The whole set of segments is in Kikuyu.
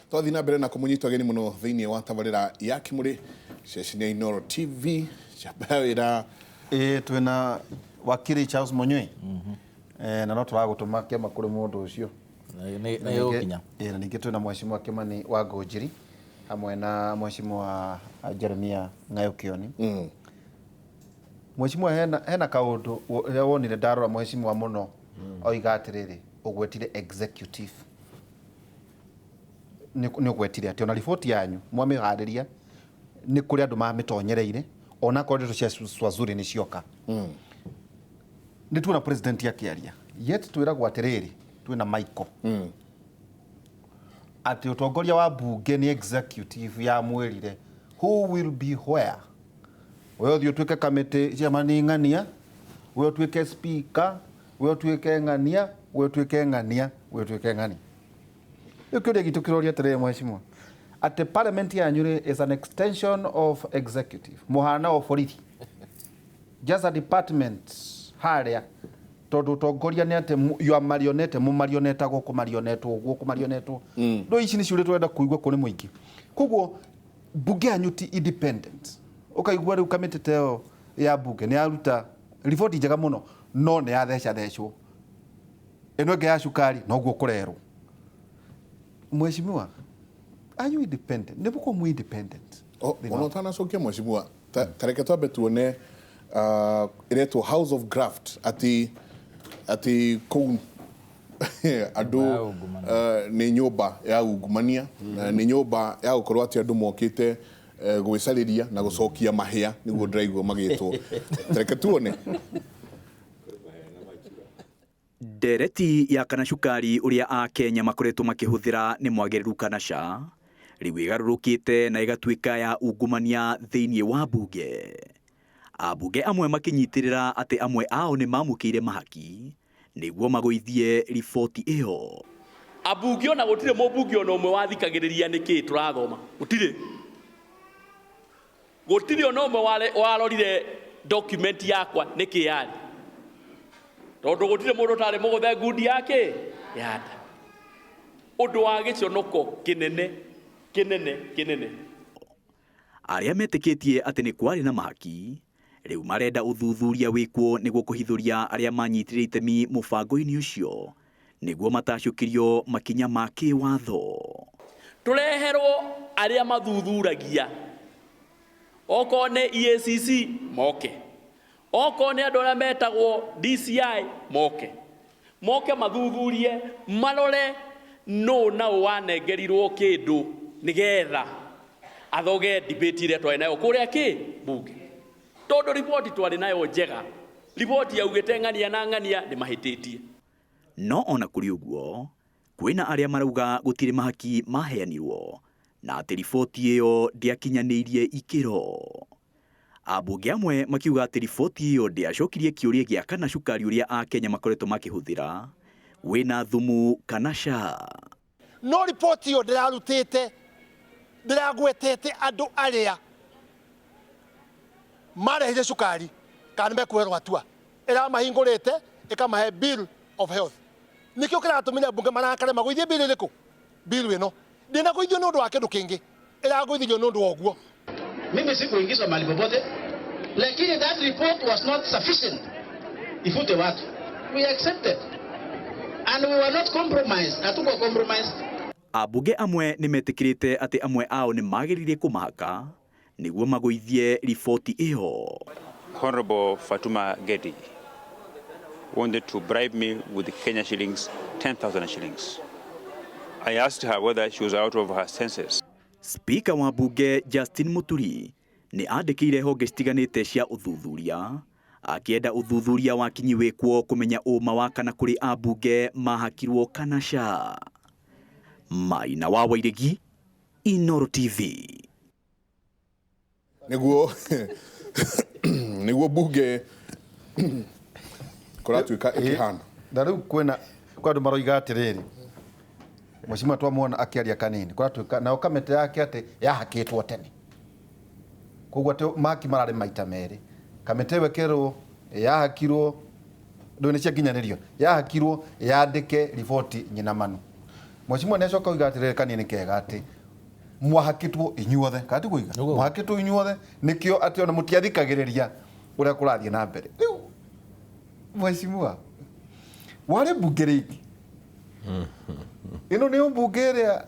Twathiĩ na mbere na kũmũnyita ũgeni mũno thĩinĩ wa tabarĩra ya Kĩmũrĩ ceceni ya Inooro TV. Njamba ya wĩra. Ĩĩ twĩna wakiri Charles Munyui. Na no tũragũtũma kĩama kũrĩ mũndũ ũcio. Nĩ gũkinya. Ĩĩ na ningĩ twĩna mheshimiwa Kimani wa Ngũnjiri hamwe na mheshimiwa Jeremia Ng'ayo Kĩoni. Mheshimiwa hena, hena kaũndũ rĩrĩa wonire ndarora mheshimiwa mũno oiga atĩrĩrĩ ũgwetire executive nĩ ũgwetire atĩ ona riboti yanyu mwamĩharĩria nĩ kũrĩ andũ mamĩtonyereire onakorwo ndeto cia Swazuri nĩ cioka. Nĩ tuona president akĩaria yet twĩragwo atĩrĩrĩ twĩna Michael atĩ ũtongoria wa mbunge nĩ executive yamwĩrire who will be where. We ũthiĩ ũtuĩke kamĩtĩ chairman ng'ania, we ũtuĩke speaker, we ũtuĩke ng'ania, we ũtuĩke ng'ania, we ũtuĩke ng'ania. Rĩu kĩũria gitũ kĩroria atĩrĩrĩ mheshimiwa, atĩ parliament yanyu rĩ is an extension of executive, mũhana o borithi, just a department harĩa tondũ ũtongoria nĩ atĩ you are marionette, mũmarionetagwo kũmarionetwo ũguo kũmarionetwo. Rĩu ici nĩ ciũria tũrenda kũigua kũrĩ mũingĩ. Koguo mbunge yanyu ti independent ũkaigua rĩu kamĩtĩ ta ĩyo ya mbunge nĩ yaruta riboti njega mũno no nĩ yathecathecwo ĩno ĩngĩ ya cukari noguo kũrerwo. Mheshimiwa, are you independent? Nĩ mũkorwo mwĩ independent? Ona ũtanacokia mheshimiwa, ta reke twambe tuone ĩretwo House of Graft atĩ atĩ kũu andũ nĩ nyũmba ya ungumania, nĩ nyũmba ya gũkorwo atĩ andũ mokĩte gwĩcarĩria na gũcokia mahĩa nĩguo ndĩraigua magĩtwo. Reke tuone. Ndereti ya kana cukari ũrĩa Akenya makoretwo makĩhũthĩra nĩ mwagĩrĩru kana ca, rĩu ĩgarũrũkĩte na ĩgatuĩka ya ungumania thĩinĩ wa mbunge. Ambunge amwe makĩnyitĩrĩra atĩ amwe ao nĩ mamũkĩire mahaki nĩguo magũithie riboti ĩyo. Ambunge ona gũtirĩ mũmbunge ona ũmwe wathikagĩrĩria nĩkĩ tũrathoma, gũtirĩ. Gũtirĩ ona ũmwe warorire document yakwa nĩkĩ yarĩ, tondũ gũtirĩ mũndũ ũtarĩ mũgũthe ngundi yake ya nda. Ũndũ wa gĩconoko kĩnene kĩnene kĩnene. Arĩa metĩkĩtie atĩ nĩ kwarĩ na mahaki, rĩu marenda ũthuthuria wĩkwo nĩguo kũhithũria arĩa manyitire itemi mũbango-inĩ ũcio nĩguo matacũkĩrio makinya ma kĩwatho. Tũreherwo arĩa mathuthuragia, okorwo nĩ EACC moke, okorwo nĩ andũ arĩa metagwo DCI moke, moke mathuthurie marore nũ na ũ wanengerirwo kĩndũ nĩgetha athoge debate ĩrĩa twarĩ nayo kũrĩa kĩ bunge, tondũ riboti twarĩ nayo njega, riboti yaugĩte ng'ania na ng'ania nĩ mahĩtĩtie. No ona kũrĩ ũguo, kwĩna arĩa marauga gũtirĩ mahaki maheanirwo na atĩ riboti ĩyo ndĩakinyanĩirie ikĩro. Ambunge amwe makiuga atĩ riboti ĩyo ndĩacokirie kĩũria gĩa kana cukari ũrĩa Akenya makoretwo makĩhũthĩra wĩna thumu kana ca. No riboti ĩyo ndĩrarutĩte, ndĩragwetete andũ arĩa marehire cukari kana nĩ mekuoherwo hatua. Ĩramahingũrĩte ĩkamahe bill of health. Nĩkĩo kĩratũmire ambunge marakare magũithie bill ĩrĩkũ? Bill ĩno. Ndĩnagũithio nĩ ũndũ wa kĩndũ kĩngĩ, ĩragũithirio nĩ ũndũ wa ũguo. Mimi sikuingizwa mahali popote, lakini that report was not sufficient ifute watu. We accepted and we were not compromised. Hatukuwa compromised. Ambunge amwe nĩ metĩkĩrĩte atĩ amwe ao nĩ mageririe kũmahaka nĩguo magũithie riboti ĩyo. Honorable Fatuma Gedi wanted to bribe me with Kenya shillings, 10,000 shillings. I asked her whether she was out of her senses. Spika wa mbunge Justin Muturi nĩ andĩkĩire honge citiganĩte cia ũthuthuria akĩenda ũthuthuria wa kinyi wĩkwo kũmenya ũma wa kana kũrĩ ambunge mahakirwo kana ca. Maina wa Wairegi, Inooro TV. Nĩguo nĩguo bunge kũratuĩka ĩkĩhana. Na rĩu kwĩna kwa andũ maroiga atĩrĩrĩ, mheshimiwa twamwona akĩaria kanini kũratuĩka nayo kamĩtĩ yake atĩ yahakĩtwo tene, koguo atĩ mahaki mararĩ maita merĩ, kamĩtĩ ĩyo ĩkerwo yahakirwo ndũĩ nĩ ciakinyanĩrio, yahakirwo yandĩke riboti nyina manu. Mheshimiwa nĩ acoka oiga atĩrĩrĩ kanini kega atĩ mwahakĩtwo inyuothe kana ti kũiga mwahakĩtwo inyuothe nĩkĩo atĩ ona mũtiathikagĩrĩria ũrĩa kũrathiĩ na mbere. Rĩu mheshimiwa warĩ mbunge rĩngĩ ĩno nĩyo mbunge ĩrĩa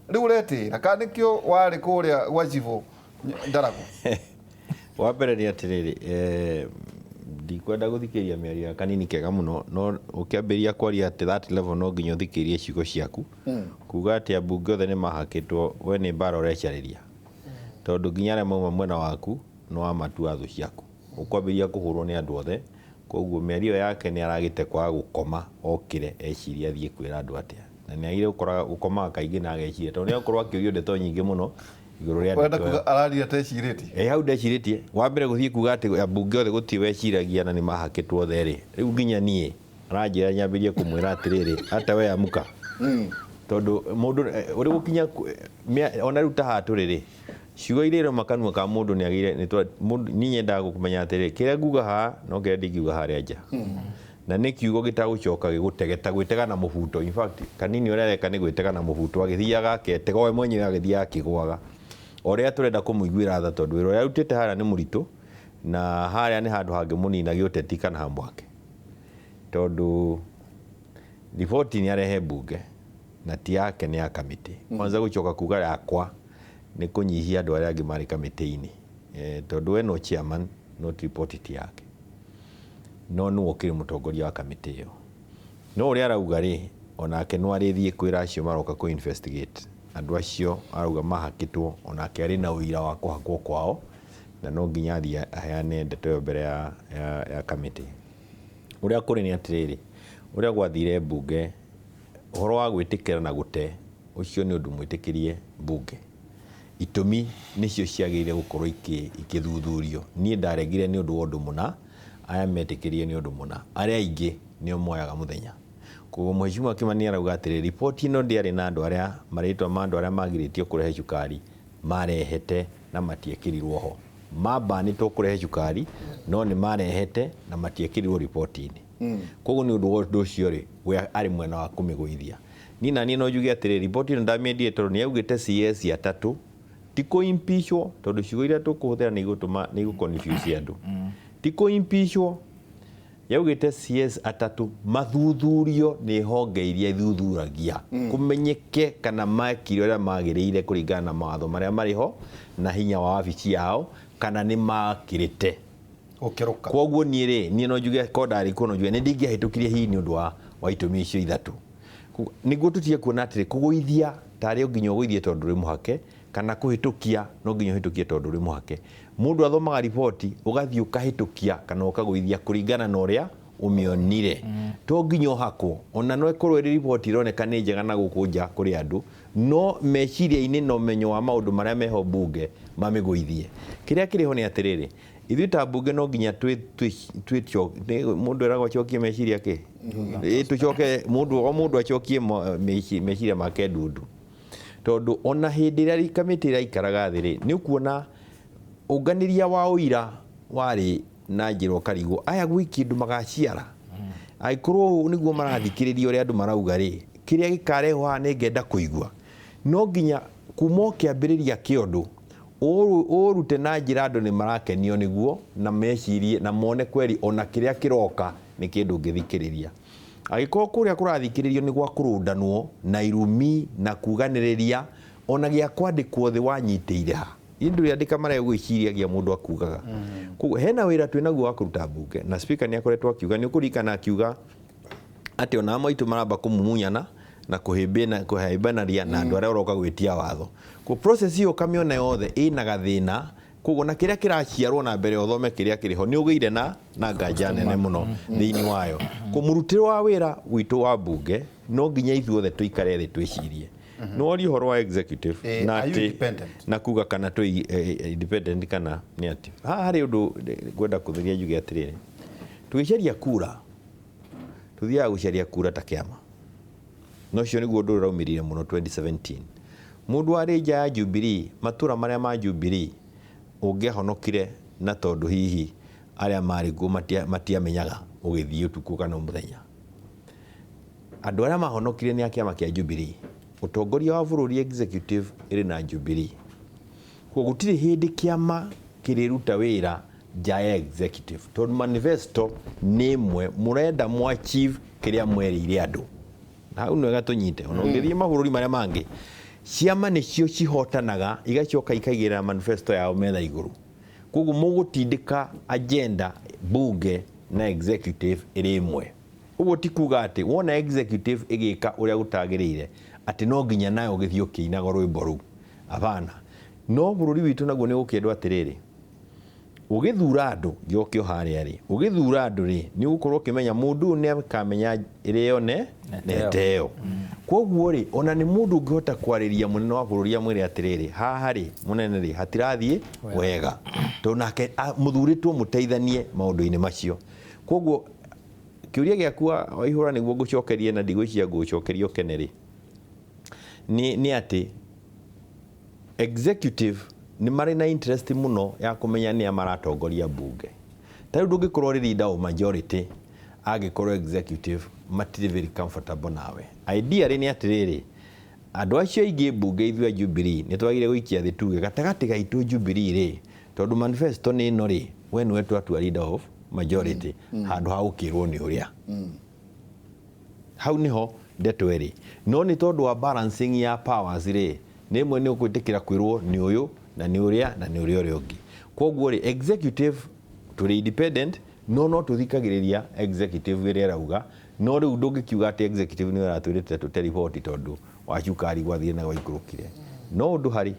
rĩu ũretĩĩra kana nĩkĩo warĩ kũrĩa gwa cibũ Ndaragũ? Wa mbere nĩ atĩrĩrĩ, ndikwenda gũthikĩrĩria mĩario ya kanini kega mũno, no ũkĩambĩrĩria kwaria atĩ that level no nginya ũthikĩrĩrie ciugo ciaku. Kuga atĩ ambunge othe nĩ mahakĩtwo, we nĩ mbara ũrecarĩria, tondũ nginya arĩa mauma mwena waku nĩ wamatua thũ ciaku, ũkwambĩrĩria kũhũrwo nĩ andũ othe. Koguo mĩario yake nĩ aragĩte kwaga gũkoma okĩre ecirie athiĩ kwĩra andũ atĩa, na nĩ agĩrĩire gũkomaga kaingĩ na ageciria, tondũ nĩ agũkorwo akĩũrio ndeto nyingĩ mũno igũrũ rĩa Ũrenda kuga araria atecirĩtie? Hau ndecirĩtie. Wa mbere gũthiĩ kuga atĩ ambunge othe gũtirĩ weciragia na nĩ mahakĩtwo othe rĩ, rĩu nginya niĩ aranjĩra nyambĩrĩrie kũmwĩra atĩrĩrĩ, ata we amuka. Tondũ mũndũ ũrĩ gũkinya ona rĩu ta haha tũrĩ rĩ, ciugo iria irauma kanua ka mũndũ nĩ agĩrĩire, niĩ nyendaga kũmenya atĩrĩrĩ, kĩrĩa nguga haha no kĩrĩa ndingiuga harĩa nja. Na nĩ kiugo gĩtagũcoka gĩgũtegeta, gwĩtega na mũbuto. In fact, kanini ũrĩa areka nĩ gwĩtega na mũbuto, agĩthiaga aketega we mwenyewe, agĩthiaga akĩgũaga. O ũrĩa tũrenda kũmũiguĩra tha, tondũ wĩra ũrĩa arutĩte harĩa nĩ mũritũ, na harĩa nĩ handũ hangĩmũnina gĩũteti kana hamwake. Tondũ riboti nĩ arehe mbunge na ti yake, nĩ ya kamĩtĩ. Kwanza gũcoka kuga yakwa nĩ kũnyihia andũ arĩa angĩ marĩ kamĩtĩ-inĩ, tondũ we no chairman, no ti riboti ti yake, no nĩwe ũkĩrĩ mũtongoria wa kamĩtĩ ĩyo. No ũrĩa arauga rĩ, onake no arĩthiĩ kwĩra acio maroka kũ investigate andũ acio arauga mahakĩtwo, onake arĩ na ũira wa kũhakwo kwao, na no nginya athiĩ aheane ndeto ĩyo mbere ya kamĩtĩ. Ũrĩa kũrĩ nĩ atĩrĩrĩ, ũrĩa gwathire mbunge, ũhoro wa gwĩtĩkĩra na gũte, ũcio nĩ ũndũ mwĩtĩkĩrie mbunge. Itũmi nĩcio ciagĩrĩire gũkorwo ikĩthuthurio. Niĩ ndaregire nĩ ũndũ wa ũndũ mũna, aya metĩkĩrie nĩ ũndũ mũna, arĩa aingĩ nĩo moyaga mũthenya. Koguo Mheshimiwa Kimani arauga atĩrĩrĩ, riboti ĩno ndĩarĩ na andũ arĩa marĩtwa ma andũ arĩa magirĩtio kũrehe cukari marehete na matiekĩrirwo ho. Mabanĩtwo kũrehe cukari no nĩ marehete na matiekĩrirwo riboti-inĩ. Koguo nĩ ũndũ wa ũndũ ũcio rĩ, we arĩ mwena wa kũmĩgũithia. Niĩ na niĩ no njuge atĩrĩrĩ, riboti ĩno ndamĩendire tondũ nĩ yaugĩte CS atatũ ti kũ-impeachwo, tondũ ciugo iria tũkũhũthĩra nĩ igũtũma nĩ igũ-confuse andũ. Ti kũ-impeachwo, yaugĩte CS atatũ mathuthurio nĩ honge iria ithuthuragia, kũmenyeke kana mekire ũrĩa magĩrĩire kũringana na mawatho marĩa marĩ ho na hinya wa wabici yao, kana nĩ makĩrĩte. Gũkĩrũka. Koguo niĩ rĩ, niĩ no njuge ko ndarĩ kuo, no njuge nĩ ndingĩahĩtũkirie hihi nĩ ũndũ wa itũmi icio ithatũ. Nĩguo tũtige kuona atĩrĩ, kũgũithia tarĩ o nginya ũgũithie tondũ ũrĩ mũhake, kana kũhĩtũkia no nginya ũhĩtũkie tondũ ũrĩ mũhake. Mũndũ athomaga riboti ũgathiĩ ũkahĩtũkia kana ũkagũithia kũringana na ũrĩa ũmĩonire. To nginya ũhakwo, ona no ĩkorwo ĩrĩ riboti ĩroneka nĩ njega na gũkũ nja kũrĩ andũ, no meciria-inĩ na ũmenyo wa maũndũ marĩa meho mbunge mamĩgũithie. Kĩrĩa kĩrĩ ho nĩ atĩrĩrĩ, ithuĩ ta mbunge no nginya mũndũ eragwo acokie meciria kĩ? Tũcoke, mũndũ o mũndũ acokie meciria make ndundu. Tondũ ona hĩndĩ ĩrĩa kamĩtĩ ĩraikaraga thĩ rĩ, nĩ ũkuona ũnganĩria wa ũira warĩ na njĩra ũkarigwo aya gwĩ kĩndũ magaciara. Angĩkorwo ũũ nĩguo marathikĩrĩria ũrĩa andũ marauga rĩ, kĩrĩa gĩkarehwo haha nĩ ngenda kũigua. No nginya kuma o kĩambĩrĩria kĩa ũndũ ũrute na njĩra andũ nĩ marakenio nĩguo na mecirie na mone kweri ona kĩrĩa kĩroka nĩ kĩndũ ũngĩthikĩrĩria. Angĩkorwo kũrĩa kũrathikĩrĩrio nĩ gwa kũrũndanwo na irumi na kuganĩrĩria, ona gĩa kwandĩkwo thĩ wanyitĩire ha, Indo andĩka marĩa gwĩciriagia mũndũ akugaga. Koguo hena wĩra twĩnaguo wa kũruta mbunge, na speaker nĩ akoretwo akiuga, nĩ ũkũririkana akiuga atĩ ona amwe aitũ maramba kũmumunyana na kũhĩmbanaria na andũ arĩa ũroka gwĩtia watho. Koguo process ĩyo ũkamĩona yothe ĩna gathĩna, koguo na kĩrĩa kĩraciarwo na mbere ũthome kĩrĩa kĩrĩ ho nĩ ũgĩire na nganja nene mũno thĩinĩ wayo. Kũmũrutĩro wa wĩra witũ wa mbunge no nginya ithuothe tũikare thĩ twĩcirie. No worie ũhoro wa executive na Are you atĩ independent? na kuga kana twĩ independent kana nĩ atĩ. Haha harĩ ũndũ ngwenda kũtheria njuge atĩrĩrĩ, tũgĩcaria kura tũthiaga gũcaria kura ta kĩama. Na ũcio nĩguo ũndũ ũraumĩrire mũno 2017. Mũndũ warĩ nja ya Jubilee, matũra marĩa ma Jubilee ũngĩahonokire na tondũ hihi arĩa marĩ kuo matiamenyaga ũgĩthiĩ ũtukũ kana mũthenya. Andũ arĩa mahonokire nĩ a kĩama kĩa Jubilee. Ũtongoria wa bũrũri, executive ĩrĩ na Jubilee. Koguo gũtirĩ hĩndĩ kĩama kĩrĩruta wĩra nja ya executive, tondũ manifesto nĩ ĩmwe, mũrenda mũ achieve kĩrĩa mwerĩire andũ. Na hau nĩ wega tũnyite. Ona ũngĩthiĩ mabũrũri marĩa mangĩ, ciama nĩcio cihotanaga, igacoka ikaigĩrĩra manifesto yao metha igũrũ. Koguo mũgũtindĩka agenda bunge na executive ĩrĩ ĩmwe. Ũguo ti kuga atĩ wona executive ĩgĩka ũrĩa gũtagĩrĩire atĩ no nginya nayo ũgĩthiĩ ũkĩinaga rwĩmbo rũu. Hapana. No bũrũri witũ naguo nĩ gũkĩendwo atĩrĩrĩ, ũgĩthura andũ, njoke o harĩa rĩ, ũgĩthura andũ rĩ, nĩ ũgũkorwo ũkĩmenya mũndũ ũyũ nĩ akamenya ĩrĩo ne neteo. Koguo rĩ, ona nĩ mũndũ ũngĩhota kwarĩria mũnene wa bũrũri amwĩre atĩrĩrĩ, haha rĩ, mũnene rĩ, hatirathiĩ wega. Tondũ nake mũthurĩtwo mũteithanie maũndũ-inĩ macio. Koguo kĩũria gĩaku Waihũra nĩguo ngũcokerie na ndigwĩciria ngũgũcokeria ũkene rĩ, nĩ atĩ executive nĩ marĩ na interest mũno ya kũmenya nĩa maratongoria mbunge. Ta rĩu ndũngĩkorwo ũrĩ leader of majority angĩkorwo executive matirĩ very comfortable nawe. Ideally nĩ atĩrĩrĩ, andũ acio aingĩ mbunge ithuĩ a Jubilee nĩ twagĩrĩire gũikia thĩ tuge gatagatĩ gaitũ Jubilee rĩ, tondũ manifesto nĩ ĩno rĩ, we nĩwe twatua leader of majority handũ ha gũkĩrwo nĩ ũrĩa. Hau nĩho ndeto ĩrĩ. No nĩ tondũ wa balancing ya powers rĩ, nĩ ĩmwe nĩ ũgwĩtĩkĩra kwĩrwo nĩ ũyũ na nĩ ũrĩa na nĩ ũrĩa ũrĩa ũngĩ. Koguo rĩ, executive tũrĩ independent, no no tũthikagĩrĩria executive ĩrĩa ĩrauga, no rĩu ndũngĩkiuga atĩ executive nĩyo ĩratwĩrĩte tũte riboti tondũ wa cukari gwathire na gwaikũrũkire. No ũndũ harĩ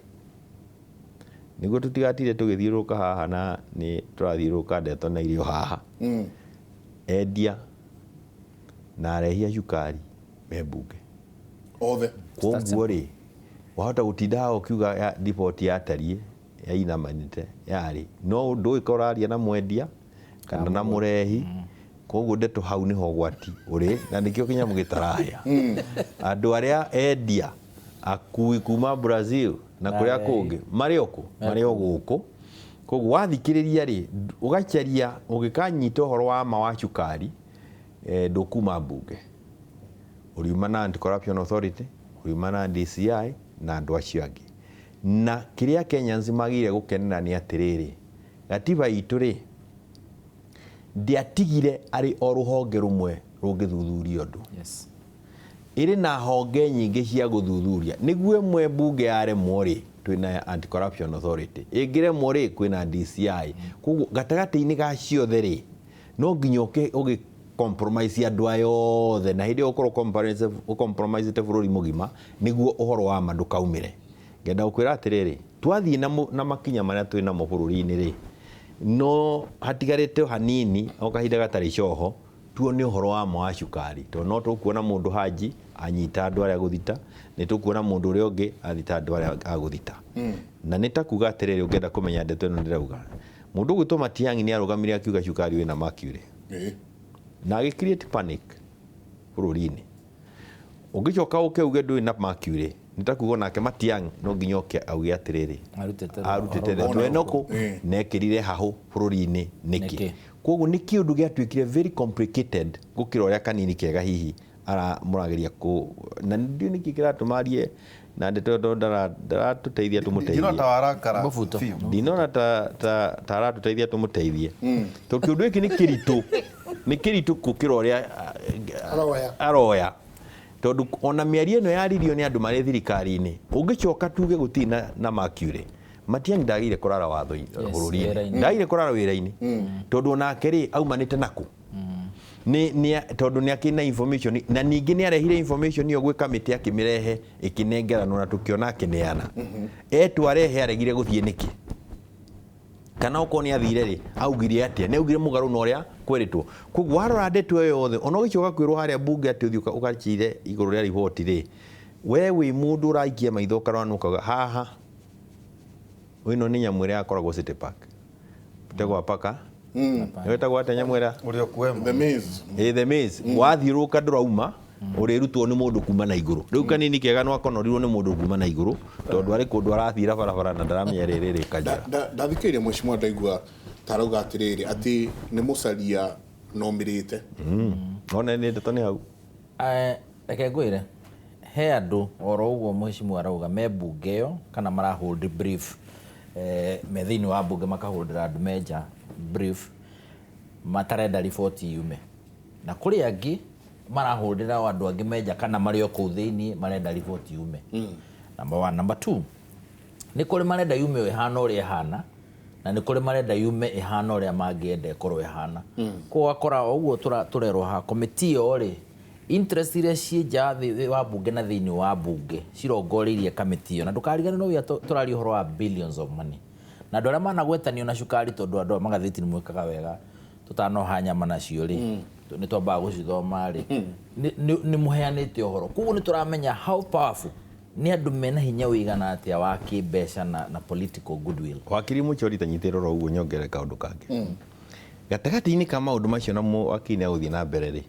nĩguo tũtigatinde tũgĩthiũrũrũka haha na nĩ tũrathiũrũrũka ndeto na irio haha. Endia na arehi a cukari me mbunge othe. Koguo rĩ, wahota gũtinda haha ũkiuga ya riboti yatariĩ yainamanĩte yarĩ, no ndũĩ ũraria na mwendia kana na mũrehi. Koguo ndeto hau nĩho ũgwati ũrĩ, na nĩkĩo kĩnyamũ gĩtarahĩa. Andũ arĩa endia akui kuma Brazil na kũrĩa kũngĩ marĩ o kũ, marĩ o gũkũ. Koguo wathikĩrĩria rĩ, ũgacaria ũgĩkanyita ũhoro wa ma wa cukari, ndũkuma mbunge. Ũriuma na Anti-Corruption Authority, ũriuma na DCI na andũ acio angĩ. Na kĩrĩa Kenyans magĩrĩire gũkenera nĩ atĩrĩrĩ, gatiba itũ rĩ, ndĩatigire arĩ o rũhonge rũmwe rũngĩthuthuria ũndũ. Ĩrĩ na honge nyingĩ cia gũthuthuria. Nĩguo ĩmwe mbunge yaremwo rĩ, twĩna Anti-Corruption Authority. Ĩngĩremwo rĩ, kwĩna DCI. Koguo gatagatĩ-inĩ ga ciothe rĩ, no nginya ũgĩ compromise andũ aya othe, na hĩndĩ ĩyo ũkorwo ũcompromisete bũrũri mũgima nĩguo ũhoro wa ma ndũkaumĩre. Ngenda gũkwĩra atĩrĩrĩ, twathiĩ na makinya marĩa twĩ namo bũrũri-inĩ rĩ, no hatigarĩte o hanini o kahinda gatarĩ coho tuone ũhoro wa ma wa cukari, tondũ no tũkuona mũndũ Haji anyita andũ arĩa gũthita, nĩ tũkuona mũndũ ũrĩa ũngĩ athita andũ arĩa agũthita. Na nĩ ta kuga atĩrĩrĩ, ũngĩenda kũmenya ndeto ĩno ndĩrauga, mũndũ ũgwĩtwo Matiang'i nĩ arũgamire akiuga cukari wĩna mercury. Na agĩ create panic bũrũri-inĩ. Ũngĩcoka ũke uge ndũrĩ na mercury, nĩ ta kuga onake Matiang'i no nginya oke auge atĩrĩrĩ, arutĩte ndeto ĩno kũ, na ekĩrire hahũ bũrũri-inĩ nĩkĩ. Koguo nĩ kĩũndũ gĩatuĩkire very complicated gũkĩra ũrĩa kanini kega hihi mũrageria kũ, na ndiũĩ nĩkĩ kĩratũma arie na ndeto ĩyo ndaratũteithia tũmũteithie. Ndinona ta warakara Mũbuto. biũ. Ndinona ta aratũteithia tũmũteithie. Tondũ kĩũndũ gĩkĩ nĩ kĩritũ, nĩ kĩritũ gũkĩra ũrĩa Aroya. aroya. Tondũ ona mĩario ĩno yaririo nĩ andũ marĩ thirikari-inĩ, ũngĩcoka tuge gũtirĩ na mercury, Matiang'i ndagĩrĩire kũrara watho bũrũri-inĩ. Wĩra-inĩ. Ndagĩrĩire kũrara wĩra-inĩ. Tondũ onake rĩ, aumanĩte nakũ? Tondũ nĩ akĩrĩ na information, na ningĩ nĩ arehire information ĩyo gwĩ kamĩtĩ akĩmĩrehe ĩkĩnengeranwo na tũkĩona akĩneana. Etwo arehe aregire gũthiĩ nĩkĩ? Kana okorwo nĩ athire rĩ, augire atĩa? Nĩ augire mũgarũ na ũrĩa kwĩrĩtwo. Koguo warora ndeto ĩyo yothe, ona ũgĩcoka kwĩrwo harĩa mbunge atĩ ũthiĩ ũgacire igũrũ rĩa riboti rĩ, we wĩ mũndũ ũraikia maitho ũkarora na ũkauga haha ĩno nĩ nyamũ ĩrĩa yakoragwo City Park. Tegwa paka. Wetagwo atĩa nyamũ ĩrĩa? Ũrĩa ũkuema. The maze. The maze. Wathiũrũrũka ndũrauma, ũrĩrutwo nĩ mũndũ kuma na igũrũ. Rĩu kanini kega no akonorirwo nĩ mũndũ kuma na igũrũ, tondũ arĩ kũndũ arathiĩra barabara na ndaramenya rĩrĩ rĩ kanjĩra. Ndathikĩrĩria mheshimiwa ndaigua tarauga atĩrĩrĩ, atĩ nĩ mũcaria nomĩrĩte. One nĩ ndeto nĩ hau. Reke ngwĩre, He andũ oro ũguo mheshimiwa arauga me mbunge ĩyo kana mara hold brief, me thĩinĩ wa mbunge makaholdera andũ me nja brief, matarenda riboti yume, na kũrĩ angĩ maraholdera o andũ angĩ me nja kana marĩ o kũu thĩinĩ marenda riboti yume. Number one. Number two, nĩ kũrĩ marenda yume ĩhana ũrĩa ĩhana, na nĩ kũrĩ marenda yume ĩhana ũrĩa mangĩenda ĩkorwo ĩhana. Koguo ũgakora o ũguo tũrerwo haha komiti ĩyo rĩ, interest iria ciĩ nja wa mbunge na thĩinĩ wa mbunge cirongoreirie kamĩtĩ ĩyo. Na ndũkariganĩrwo wia tũraria ũhoro wa billions of money, na andũ arĩa managwetanio na cukari, tondũ andũ a magathĩti nĩ mwĩkaga wega, tũtanoha nyama nacio rĩ, nĩ twambaga gũcithoma rĩ, nĩ mũheanĩte ũhoro. Koguo nĩ tũramenya how powerful nĩ andũ mena hinya ũigana atĩa wa kĩmbeca na political goodwill. Wakiri Muchori, tanyitĩrwo oro ũguo nyongerere kaũndũ kangĩ gatagatĩ-inĩ ka maũndũ macio, na wakiri nĩ agũthiĩ na mbere rĩ,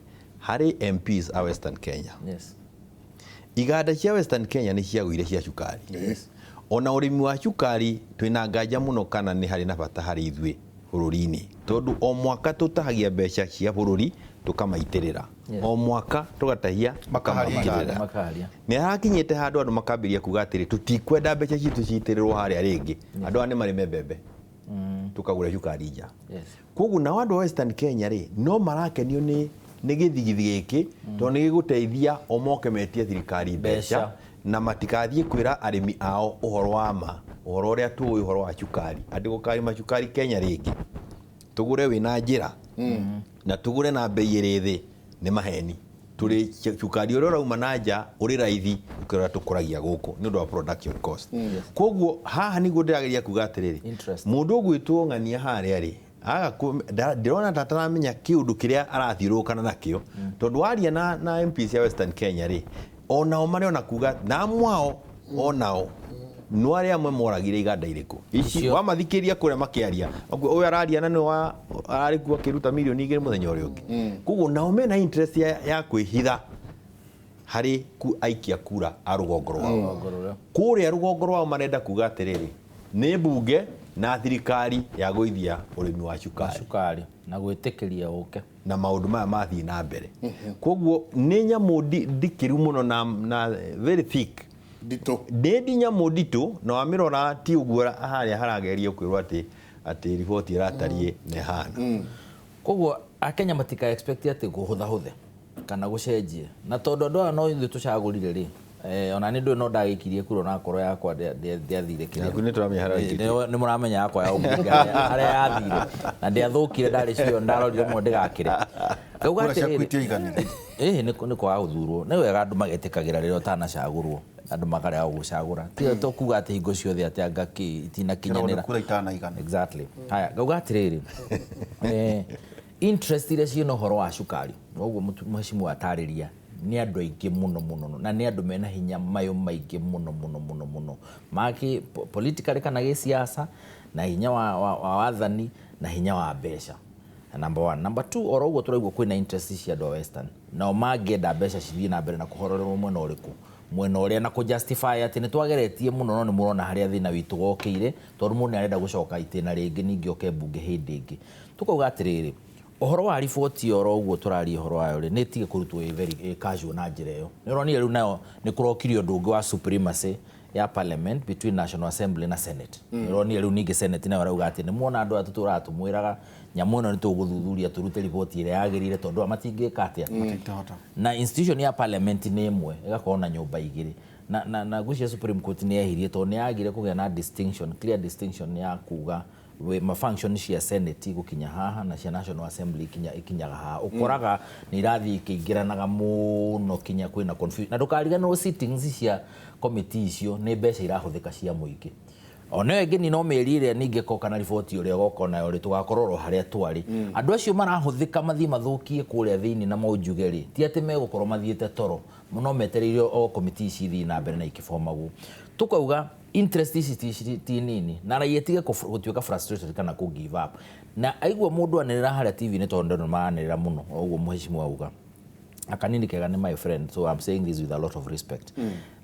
harĩ MPs a Western Kenya. Iganda cia Western Kenya nĩ ciagũire cia cukari. Ona ũrĩmi wa cukari twĩna nganja mũno kana nĩ harĩ na bata harĩ ithuĩ bũrũri-inĩ, tondũ o mwaka tũtahagia mbeca cia bũrũri tũkamaitĩrĩra. O mwaka tũgatahia Makaharia. makamaitĩrĩra. Makaharia. Nĩ harakinyĩte handũ andũ makambĩrĩria kuga atĩrĩ, tũtikwenda mbeca citũ citĩrĩrwo harĩa rĩngĩ, andũ aya nĩ marĩme mbembe, tũkagũra cukari nja. Koguo nao andũ a Western Kenya rĩ, no marakenio nĩ gĩthigithi gĩkĩ, tondũ nĩ gĩgũteithia o moke metie thirikari mbeca Mbeca. na matikathiĩ kwĩra arĩmi ao ũhoro wa ma, ũhoro ũrĩa tũĩ ũhoro wa cukari, atĩ gũkarĩma cukari Kenya rĩngĩ tũgũre wĩna njĩra na tũgũre na mbei ĩrĩ thĩ nĩ maheni. Tũrĩ cukari ũrĩa ũrauma na nja ũrĩ raithi gũkĩra ũrĩa tũkũragia gũkũ nĩ ũndũ wa production cost. Koguo haha nĩguo ndĩrageria kuga atĩrĩrĩ, Interest. mũndũ ũgwĩtwo ng'ania harĩa rĩ, ndĩrona ta ataramenya kĩũndũ kĩrĩa arathiũrũrũkana nakĩo, tondũ waria na MPs cia Western Kenya rĩ, onao marĩ ona kuga na mwao onao no arĩa amwe moragire iganda irĩkũ ici. Icio. Wamathikĩria kũrĩa makĩaria, ũyũ araria na nĩ wa ararĩ kuo akĩruta mirioni 2 mũthenya ũrĩa ũngĩ. Koguo nao mena interest ya kwĩhitha harĩ aikia kura a rũgongo rwao. Kũrĩa rũgongo rwao marenda kuga atĩrĩrĩ, nĩ mbunge na thirikari ya gũithia ũrĩmi wa cukari cukari na gwĩtĩkĩria ũke na maũndũ maya mathiĩ na mbere. Koguo nĩ nyamũ ndikĩru mũno na very thick. Nditũ. Nĩ ndi nyamũ nditũ, na wamĩrora ti ũguo harĩa haragerio kwĩrwo atĩ riboti ĩratariĩ na ĩhana. Koguo akenya matika expect atĩ kũhũthahũthe kana gũcenjie, na tondũ andũ aya no ithuĩ tũcagũrire rĩ, ona nĩ ndũĩ no ndagĩkirie kura onakorwo yakwa ndĩathire kĩrĩa. Yaku nĩ tũramenya harĩa waikĩtie. Nĩ mũramenya yakwa ya ũmbunge harĩa yathire, na ndĩathũkire, ndarĩ cio ndarorire mũno ndĩgakĩre. Ngauga Kura ciaku atĩrĩrĩ, itiaiganire. Ĩĩ, nĩ kwaga gũthurwo. Nĩ wega andũ magetĩkagĩra rĩrĩa ũtanacagũrwo, andũ makarega gũgũcagũra, ti to kuga atĩ hingo ciothe atĩ anga kĩ itinakinyanĩra. Kĩragwo nĩ kura itanaigana. Exactly. Haya, ngauga atĩrĩrĩ, interest iria ciĩna ũhoro wa cukari ũguo mheshimiwa atarĩria, nĩ andũ aingĩ mũno mũno mũno, na nĩ andũ mena hinya mayũ maingĩ mũno mũno mũno mũno maki politically kana gĩsiasa, na hinya wa wathani na hinya wa mbeca. Number one. Number two, oro ũguo tũraigua kwĩna interest cia andũ a Western, nao mangĩenda mbeca cithiĩ na mbere na kũhorerwo mwena ũrĩkũ, mwena ũrĩa na kũ justify atĩ nĩ twageretie mũno, no nĩ mũrona harĩa thĩna witũ wokĩire, tondũ mũndũ nĩ arenda gũcoka itĩna rĩngĩ, ningĩ oke mbunge hĩndĩ ĩngĩ. Tũkauga atĩrĩrĩ, ũhoro wa riboti oro ũguo tũraria ũhoro wayo rĩ, nĩ ĩtige kũrutwo ĩ very ĩ casual na njĩra ĩyo. Nĩ ũronire rĩu nayo nĩ kũrokire ũndũ ũngĩ wa supremacy ya parliament between National Assembly na Senate. Nĩ ũronire rĩu ningĩ Senate nayo ĩrauga atĩ nĩ muona andũ aya tũtũraga tũmwĩraga nyamũ ĩno nĩ tũgũthuthuria tũrute riboti ĩrĩa yagĩrĩire, tondũ aya matingĩka atĩa. Matingĩhota. Na institution ya parliament nĩ ĩmwe ĩgakorwo na nyũmba igĩrĩ, na ngwĩciria Supreme Court nĩ yehirie tondũ nĩ yagire kũgĩa na distinction, clear distinction ya kuga ma function cia Senate gũkinya haha na cia National Assembly ikinyaga haha. Ũkoraga nĩ irathiĩ ikĩingĩranaga mũno kinya kwĩna confusion. Na ndũkariganĩrwo sittings cia committee icio nĩ mbeca irahũthĩka cia mũingĩ. Ona ĩyo ĩngĩ no mĩeri ĩrĩa ningĩ koka na riboti ũrĩa ũgoka nayo rĩ, tũgakorwo oro harĩa twarĩ. Andũ acio marahũthĩka mathiĩ mathũkie kũrĩa thĩinĩ na maunjuge rĩ, ti atĩ megũkorwo mathiĩte toro, no metereire o committee ici ithiĩ na mbere na ikĩbomagwo. Tũkauga interest ici ti nini, na raia tige gũtuĩka frustrated kana kũ give up. Na aigua mũndũ anĩrĩra harĩa TV-inĩ, tondũ andũ maranĩrĩra mũno o ũguo mheshimiwa auga akanini kega nĩ my friend, so I'm saying this with a lot of respect.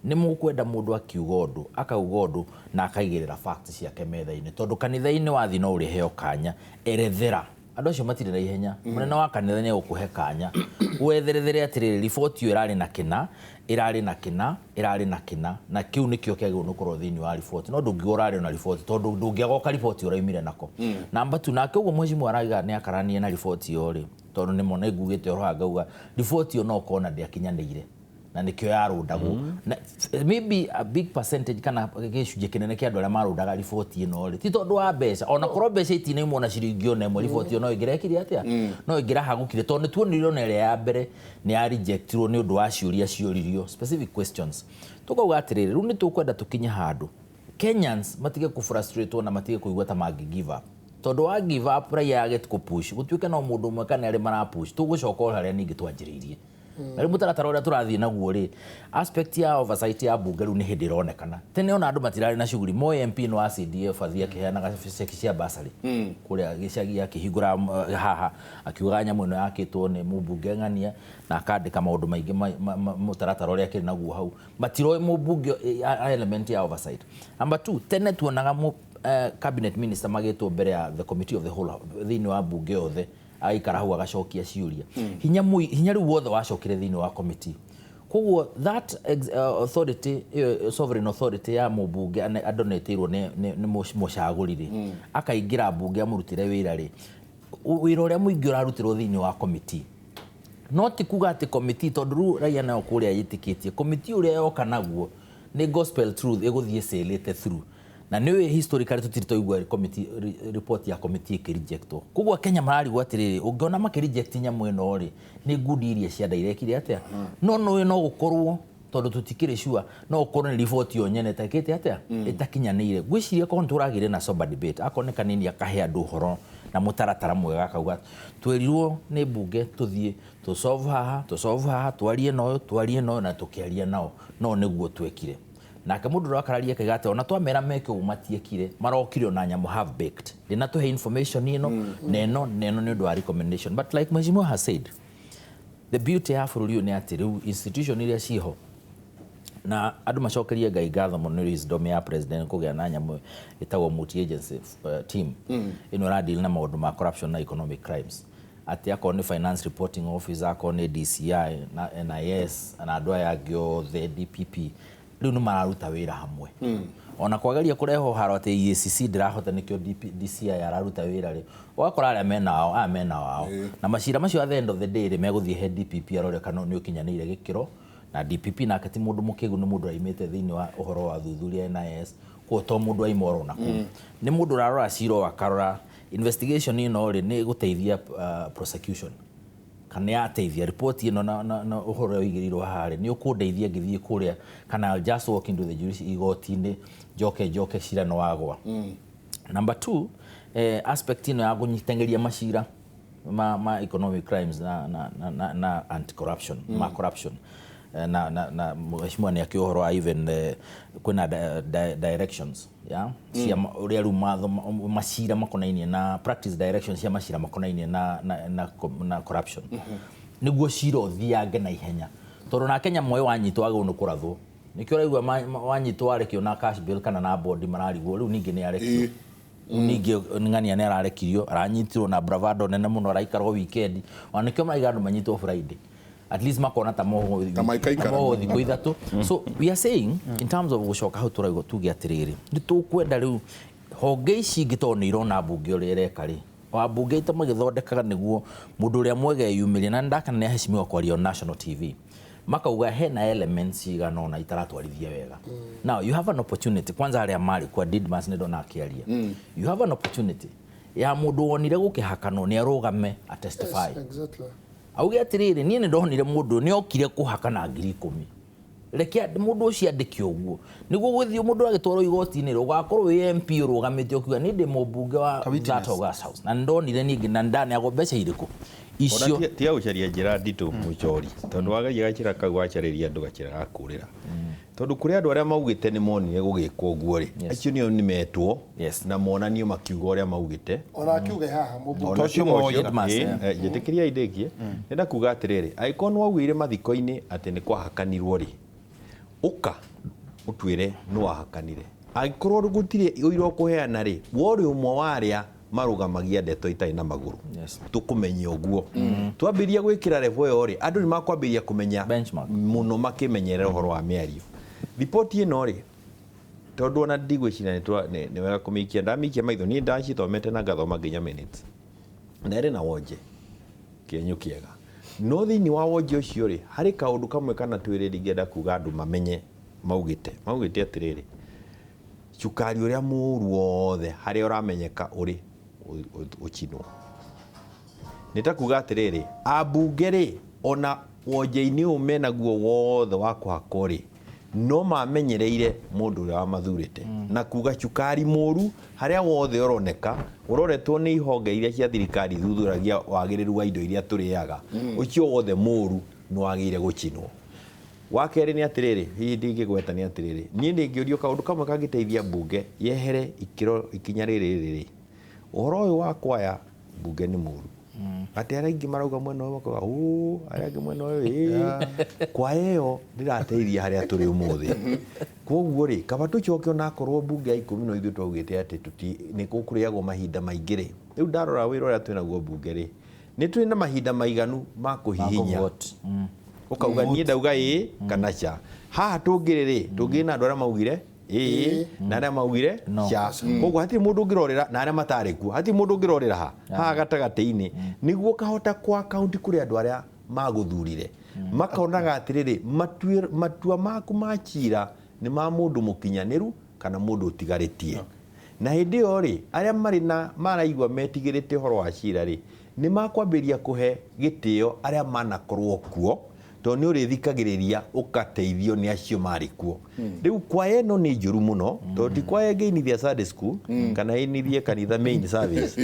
Nĩ mũkwenda mũndũ akiuga ũndũ, akauga ũndũ na akaigĩrĩra facts ciake metha-inĩ, tondũ kanitha-inĩ wathiĩ no ũrĩheo kanya erethera. Andũ acio matirĩ na ihenya. Mũnene wa kanitha nĩ egũkũhe kanya. Wetherethere atĩrĩrĩ, riboti ĩyo ĩrarĩ na kĩna, ĩrarĩ na kĩna, ĩrarĩ na kĩna, na kĩu nĩkĩo kĩagĩrĩirwo nĩ gũkorwo thĩinĩ wa riboti. No ndũngiuga ũrarĩ na riboti tondũ ndũngĩagoka riboti ũraumire nako. Number 2, nake ũguo mheshimiwa arauga nĩ akaranie na riboti ĩyo rĩ, tondũ nĩ mona ngugĩte ũhoro haha ngauga riboti ĩyo no ũkorwo na ndĩakinyanĩire na nĩkĩo yarũndagwo. Na maybe a big percentage kana gĩcunjĩ kĩnene kĩa andũ arĩa marũndaga riboti ĩno rĩ, ti tondũ wa mbeca, ona korwo mbeca itinaimwo na ciringi ona ĩmwe, riboti ĩyo no ĩngĩrekire atĩa, no ĩngĩrahagũkire, tondũ nĩ tuonire ona ĩrĩa ya mbere nĩ ya rejectirwo nĩ ũndũ wa ciũria ciũririo, specific questions. Tũkauga atĩrĩrĩ, rĩu nĩ tũkwenda tũkinye handũ Kenyans matige kũfrustratwo na matige kũigua ta mangĩ give up, tondũ wa give up raia yage kũpush, gũtuĩke no mũndũ ũmwe kana erĩ marapush, tũgũcoka o harĩa ningĩ twanjĩrĩirie. Na rĩu mũtaratara ũrĩa tũrathiĩ naguo rĩ, aspect ya oversight ya bunge rĩu nĩ hĩndĩ ĩronekana. Tene ona andũ matirarĩ na shughuli, Moi MP no wa CDF athiĩ akĩheanaga ceki cia bursary kũrĩa gĩcagi, akĩhingũra haha akiuga nyamũ ĩno yakĩtwo nĩ mũmbunge ng'ania, na akandĩka maũndũ maingĩ mũtaratara ũrĩa akĩrĩ naguo hau. Matiroĩ mũmbunge element ya oversight. Number 2, tene tuonaga cabinet minister magĩtwo mbere ya the committee of the whole thĩinĩ wa bunge yothe, agaikara hau agacokia ciũria. Hinya rĩu wothe wacokire thĩinĩ wa committee. Koguo that authority, sovereign authority ya mũmbunge adonetĩirwo nĩ mũcagũri rĩ, akaingĩra mbunge amũrutĩre wĩra rĩ, wĩra ũrĩa mũingĩ ũrarutĩrwo thĩinĩ wa committee. No ti kuga atĩ committee, tondũ rĩu raia nayo kũrĩa yĩtĩkĩtie committee ũrĩa yoka naguo nĩ gospel truth ĩgũthiĩ ĩcĩlĩte through. Na nĩ ũĩ historically tũtirĩ twaigua committee report ya committee ĩkĩrejectwo. Koguo Kenya mararigwo atĩrĩrĩ, ũngĩona makĩreject nyamũ ĩno rĩ, nĩ ngundi iria cia ndairekire atĩa? No nĩ no gũkorwo tondũ tũtikĩrĩ sure, no gũkorwo nĩ riboti yo nyene ĩtakĩte atĩa? Ĩtakinyanĩire. Ngwĩciria korwo nĩ tũragĩire na sober debate, akorwo nĩ kanini akahe andũ ũhoro na mũtaratara mwega, akauga twerirwo nĩ mbunge tũthiĩ tũsolve haha, tũsolve haha, twarie na ũyũ, twarie na ũyũ, na tũkĩaria nao, no nĩguo twekire. Nake mũndũ ũrĩa wakararia akauga atĩ ona twamera meke ũguo matiekire, marokire ona nyamũ half baked. Ndĩnatũhe information ĩno, na ĩno, na ĩno nĩ ũndũ wa recommendation. But like Mheshimiwa has said, the beauty ya bũrũri ũyũ nĩ atĩ rĩu institution iria ciho, na andũ macokerie Ngai ngatho mũno nĩ wisdom ya president kũgĩa na nyamũ ĩtagwo multi agency team ĩno ĩradeal na maũndũ ma corruption na economic crimes. Atĩ akorwo nĩ finance reporting office, akorwo nĩ DCI na NIS na andũ aya angĩ othe DPP, rĩu nĩ mararuta wĩra hamwe. Ona kwagĩria kũrehwo haro atĩ EACC ndĩrahota nĩkĩo DCI araruta wĩra rĩ, ũgakora arĩa mena wao, aya mena wao. Na macira macio at the end of the day rĩ, megũthiĩ he DPP arore kana nĩ ũkinyanĩire gĩkĩro, na DPP nake ti mũndũ mũkĩgu, nĩ mũndũ aimĩte thĩinĩ wa ũhoro wa thuthuria NIS, koguo to mũndũ aima oro na kũu. Nĩ mũndũ ũrarora cira akarora investigation ĩno rĩ, nĩ ĩgũteithia prosecution kana yateithia report ĩno na ũhoro ũrĩa ũigĩrĩirwo haha rĩ, nĩ ũkũndeithia ngĩthiĩ kũrĩa, kana I'll just walk into the judiciary igoti-inĩ njoke cira nĩ wagwa. Number 2, aspect ĩno ya kũnyitangĩria macira ma economic crimes na anti corruption, ma corruption, na mheshimiwa nĩ akĩ ũhoro wa even kwĩna directions ya cia ũrĩa rĩu matho macira makonainie na practice directions cia macira makonainie na corruption, nĩguo cira ũthiange na ihenya, tondũ nake nyamũ ĩyo wanyitwo wagĩrĩirwo nĩ kũrathwo. Nĩkĩo ũraigua wanyitwo warekio na cash bail kana na bond mararigwo rĩu ningĩ nĩ arekio. Ningĩ ng'ania nĩ ararekirio, aranyitirwo na bravado nene mũno, araikarwo weekend. Ona nĩkĩo maraiga andũ manyitwo Friday, at least makona ta moho thikũ ithatũ. So we are saying in terms of gũcoka hau tũraigua tuge atĩrĩrĩ, nĩ tũkwenda rĩu honge ici ingĩ tondũ nĩ irona mbunge ũrĩa ĩreka rĩ, wambunge aitũ magĩthondekaga nĩguo mũndũ ũrĩa mwega eyumĩrie, na nĩndakena nĩ aheshimiwa kwaria on national TV, makauga hena elements cigana ũna itaratwarithia wega. Now you have an opportunity, kwanza arĩa marĩ kwa Didmas nĩ ndona akĩaria, you have an opportunity ya mũndũ wonire gũkĩhakanwo nĩ arũgame a testify. Yes, exactly. Auge atĩrĩrĩ, niĩ nĩ ndonire mũndũ nĩ okire kũhakana 10,000, reke mũndũ ũcio andĩke ũguo nĩguo gũthiĩ mũndũ agĩtwarwo igoti-inĩ rĩ, ũgakorwo wĩ MP ũrũgamĩte ũkiuga niĩ ndĩ mũmbunge wa that August House na nĩndonire niĩ na nĩndaneagwo mbeca irĩkũ icio. Tiga gũcaria njĩra nditũ mũcori, tondũ wageria gacĩra kau wacarĩria andũ gacĩra ga kũrĩra, tondũ kũrĩ andũ arĩa maugĩte nĩ monire gũgĩkwo ũguo rĩ, acio nĩo nĩ metwo na monanio makiuga ũrĩa maugĩte. Ona akiuge haha mũmbunge ũcio njĩtĩkĩria indĩkie, nĩenda kuga atĩrĩrĩ, angĩkorwo nĩ waugĩire mathiko-inĩ atĩ nĩ kwahakanirwo rĩ, ũka ũtwĩre nĩ wahakanire. Angĩkorwo gũtirĩ ũira ũkũheana rĩ, worĩ ũmwe wa arĩa Marũgamagia ndeto itarĩ na magũrũ. Tũkũmenya ũguo twambĩrĩria gwĩkĩra level ĩyo rĩ, andũ nĩ makwambĩrĩria kũmenya Benchmark. Mũno makĩmenyerera ũhoro wa mĩario. Riboti ĩno rĩ, tondũ ona ndigwĩciria nĩ wega kũmĩikia, ndamĩikia maitho niĩ ndacithomete na ngathoma nginya minutes, na ĩrĩ na wonje kĩenyũ kĩega, no thĩinĩ wa wonje ũcio rĩ, harĩ kaũndũ kamwe kana twĩrĩ ndingĩenda kuga andũ mamenye. Maugĩte atĩrĩrĩ, cukari ũrĩa mũru wothe harĩa ũramenyeka ũrĩ ũcinwo. Nĩ ta kuga atĩrĩrĩ, ambunge rĩ, ona wonje-inĩ ũyũ menaguo wothe wa kũhakwo rĩ, no mamenyereire mũndũ ũrĩa wamathurĩte na kuga cukari mũru harĩa wothe ũroneka ũroretwo nĩ ihonge iria cia thirikari ithuthuragia wagĩrĩru wa indo iria tũrĩaga, ũcio wothe mũru nĩ wagĩrĩire gũcinwo. Wa kerĩ nĩ atĩrĩrĩ, hihi ndingĩgweta nĩ atĩrĩrĩ, niĩ ndĩngĩũrio kaũndũ kamwe kangĩteithia mbunge yehere ikĩro ikinya rĩrĩ rĩrĩ, ũhoro ũyũ wa kwaya mbunge nĩ mũru, atĩ arĩa aingĩ marauga mwena ũyũ makauga ũ, arĩa angĩ mwena ũyũ ĩ, kwaya ĩyo ndĩrateithia harĩa tũrĩ ũmũthĩ. Koguo rĩ, kaba tũcoke onakorwo mbunge ya 10 no ithuĩ twaugĩte atĩ nĩ gũkũrĩagwo mahinda maingĩ rĩ, rĩu ndarora wĩra ũrĩa twĩnaguo mbunge rĩ, nĩ twĩ na mahinda maiganu ma kũhihinya. Ũkauga niĩ ndauga ĩ kana ca. Haha tũngĩrĩ rĩ, tũngĩrĩ na andũ arĩa maugire ĩ na arĩa maugire ca. Koguo hatirĩ mũndũ ũngĩrorera na arĩa matarĩ kuo, hatirĩ mũndũ ũngĩrorera ha haha gatagatĩ-inĩ, nĩguo ũkahota kwa account kũrĩ andũ arĩa magũthurire, makonaga atĩrĩrĩ, matua maku ma cira nĩ ma mũndũ mũkinyanĩru kana mũndũ ũtigarĩtie. Na hĩndĩ ĩyo rĩ, arĩa marĩ na maraigua metigĩrĩte ũhoro wa cira rĩ, nĩ makwambĩrĩria kũhe gĩtĩo arĩa manakorwo kuo, tondũ nĩ ũrĩthikagĩrĩria ũgateithio nĩ acio marĩ kuo. Rĩu kwaya ĩno nĩ njũru mũno, tondũ ti kwaya ĩngĩinithia Sunday school kana ĩinithie kanitha main service,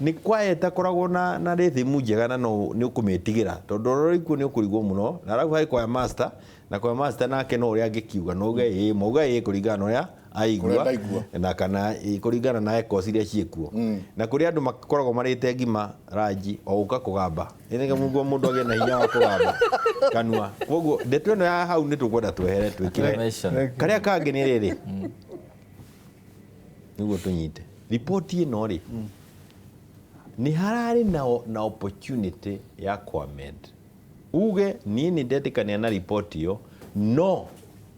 nĩ kwaya ĩtakoragwo na rhythm njega, na no nĩ ũkũmĩtigĩra tondũ ũrĩa ũrĩ kuo nĩ ũkũrigwo mũno. Na arabu harĩ kwaya master, na kwaya master nake no ũrĩa angĩkiuga, no uge ĩ, mauga ĩ kũringana na ũrĩa aigua, Kũrĩa ndaigua. Na kana kũringana na echoes iria ciĩkuo. Na kũrĩ andũ makoragwo marĩte ngima ranji o gũka kũgamba, nĩ nĩguo mũndũ agĩe na hinya wa kũgamba kanua. Koguo ndeto ĩno ya hau nĩ tũkwenda twehere twĩkĩre. Information. Karĩa kangĩ nĩ rĩrĩ, nĩguo tũnyite riboti ĩno rĩ, nĩ hararĩ na opportunity ya kũamend, uge niĩ nĩ ndetĩkania na riboti ĩyo, no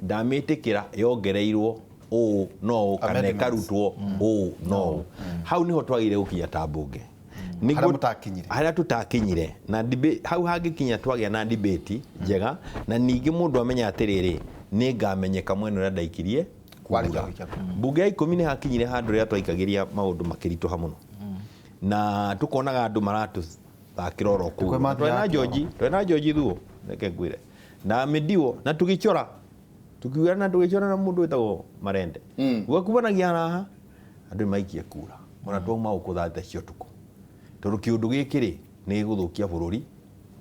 ndamĩtĩkĩra yongereirwo ũũ no ũũ kana Amendments. ĩkarutwo ũũ no ũũ. Hau nĩho twagĩrĩire gũkinya ta mbunge. Harĩa mũtakinyire. Harĩa tũtakinyire na hau hangĩkinya twagĩa na debate njega, na ningĩ mũndũ amenya atĩrĩrĩ, nĩ ngamenyeka mwena ũrĩa ndaikirie Warĩkia kura. gũikia kura. Mbunge ya 10 nĩ hakinyire handũ rĩrĩa twaikagĩria maũndũ makĩritũha mũno, na tũkonaga andũ maratũthakĩra oro kũu. Kwĩ mathiaga Twena kĩoro. George, twena George Thuo, reke ngwĩre, na Midiwo, na tũgĩchora tukiuga na tũgĩchora na mũndũ wĩtagwo Marende, gwakumanagia haha andũ nĩmaikie kura ona twauma gũkũ thaa thita cia ũtukũ, tondũ kĩũndũ gĩkĩ rĩ nĩ gĩgũthũkia bũrũri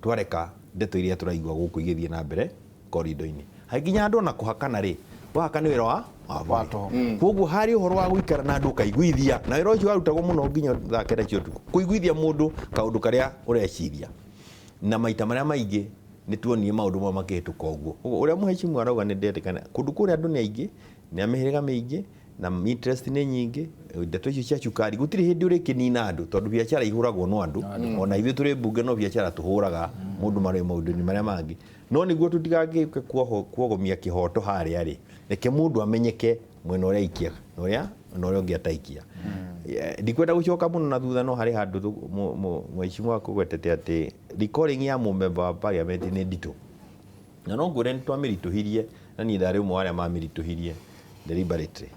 twareka ndeto iria tũraigua gũkũ igĩthiĩ na mbere korido-inĩ. Hakinya andũ ona kũhakana rĩ, wahaka nĩ wĩra wa Wa bũrũri. tũhũ. Koguo harĩ ũhoro wa gũikara na andũ ũkaiguithia, na wĩra ũcio warutagwo mũno nginya thaa kenda cia ũtukũ, kũiguithia mũndũ kaũndũ karĩa ũreciria. Na maita marĩa maingĩ nĩ tuonire maũndũ mamwe makĩhĩtũka ũguo. Koguo ũrĩa mũhecimu arauga nĩ ndetĩkana, kũndũ kũrĩa andũ nĩ aingĩ, nĩ a mĩhĩrĩga mĩingĩ, na interest nĩ nyingĩ, ndeto icio cia cukari gũtirĩ hĩndĩ ũrĩkĩnina andũ, tondũ biacara ihũragwo no andũ. Ona ithuĩ tũrĩ mbunge no biacara tũhũraga mũndũ marĩ maũndũ-inĩ marĩa mangĩ. No nĩguo tũtigagĩũke kuogomia kĩhoto harĩa rĩ, reke mũndũ amenyeke mwena ũrĩa aikia na ũrĩa ũngĩ ataikia. Ndikwenda gũcoka mũno na thutha, no harĩ handũ mheshimiwa akũgwetete atĩ recalling ya mũmemba wa parliament nĩ nditũ, na no ngwĩre nĩ twamĩritũhirie, na niĩ ndarĩ ũmwe wa arĩa mamĩritũhirie deliberately.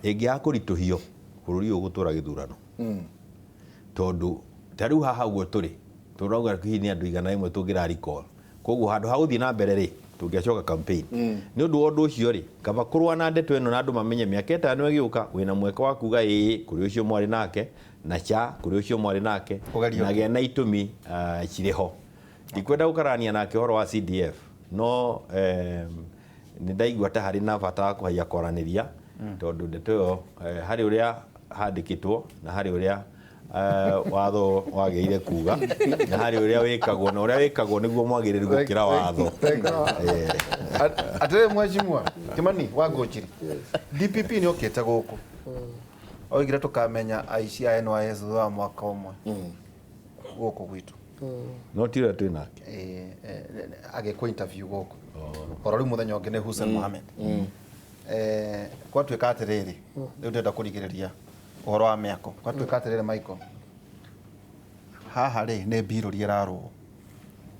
Ĩngĩaga kũritũhio bũrũri ũyũ ũgũtũra gĩthurano, tondũ ta rĩu haha ũguo tũrĩ tũrauga hihi nĩ andũ 100 tũngĩra recall, koguo handũ ha gũthiĩ na mbere rĩ, tũngĩacoka campaign. Nĩ ũndũ wa ũndũ ũcio rĩ, kaba kũrũa na ndeto ĩno na andũ mamenye mĩaka 5 ĩgĩũka wĩna mweke wa kuga ĩĩ kũrĩ ũcio mwarĩ nake, na ca kũrĩ ũcio mwarĩ nake, Ũgerio na gĩa na itũmi cirĩ ho. Ndikwenda gũkarania nake ũhoro wa CDF, no nĩ ndaigua ta harĩ na bata wa kũhaiya kwaranĩria, tondũ ndeto ĩyo harĩ ũrĩa handĩkĩtwo na harĩ ũrĩa watho wagĩrĩire kuga, na harĩ ũrĩa wĩkagwo, na ũrĩa wĩkagwo nĩguo mwagĩrĩru gũkĩra watho. Atĩrĩ mheshimiwa Kimani wa Ngũnjiri, DPP nĩ okĩte gũkũ. Oigire tũkamenya aici a NYS thutha wa mwaka ũmwe gũkũ gwitũ. No ti ũrĩa twĩ nake. Agĩkwo interview gũkũ. Oro rĩu mũthenya ũngĩ nĩ Hussein Mohamed. Gwatuĩka atĩrĩrĩ, rĩu ndĩrenda kũrigĩrĩria ũhoro wa mĩako. Gwatuĩka atĩrĩrĩ Michael, haha rĩ nĩ mbirũri ĩrarũo.